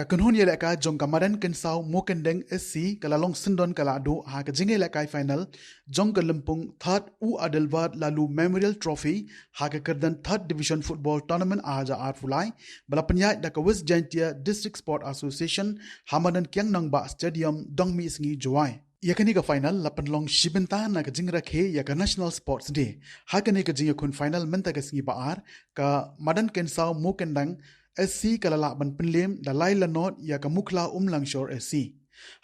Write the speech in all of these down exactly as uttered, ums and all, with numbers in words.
Ka kynhun ïalehkai jong ka Madan Kynsaw Mukendeng S C ka la long syndon ka la duh ha ka jingïalehkai final jong ka lympung third U Adelbert Laloo Memorial Trophy ha ka kyrdan Third Division Football Tournament ar hajar arphew lai, ba la pynïaid da ka West Jaintia District Sport Association ha madan Kiang Nangbah Stadium, Dongmihsngi, Jowai. Ïa kane ka final la pynlong shi bynta na ka jingrakhe ïa ka National Sports Day. Ha kane ka jingïakhun final mynta ka sngi ba ar, ka Madan Kynsaw Mukendeng S C ka la lah ban pynliem da lai la nod ïa ka Mukhla Umlangshor S C.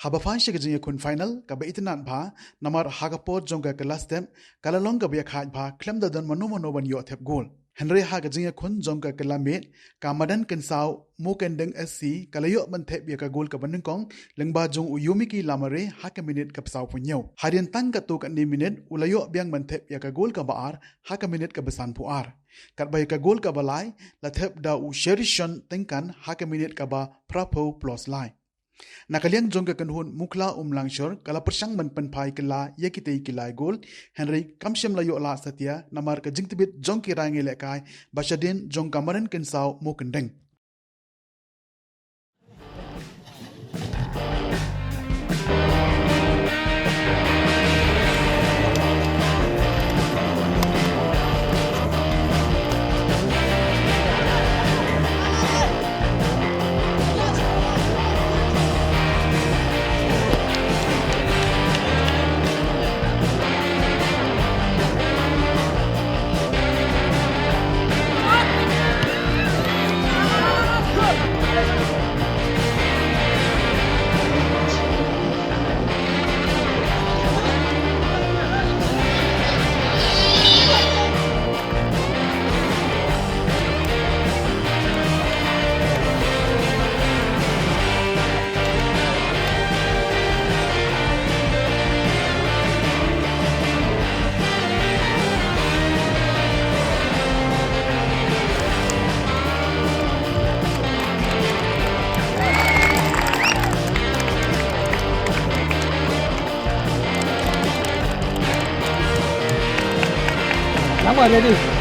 Haba phai sha ka jingïakhun final kaba itynnad bha, namar ha ka por jong ka, ka la step, ka la long kaba ïakhaid bha khlem da don mano mano ban ïoh thep gol. Hynrei ha ka jingïakhun jong ka, ka la miet, ka Madan Kynsaw Mukendeng S C ka la ïoh ban thep ïa ka gol kaba nyngkong lyngba jong u Yumiki Lamare ha ka minit kaba sawphew hynñiew. Hadien tang katto katne minit u la ïoh biang ban thep ïa ka gol kaba ar ha ka minit kaba sanphew ar. Katba ïa ka gol kaba lai la thep da u Sherishon Tyngkan ha ka minit kaba phraphew plus lai. Na ka liang jong ka kynhun Mukhla Umlangshor ka la pyrshang ban pynphai kylla ïa kitei ki lai gol, hynrei kam shym la ïoh lah satia namar ka jingtbit jong ki rangïalehkai ba shadien jong ka Madan Kynsaw Mukendeng. Number ready.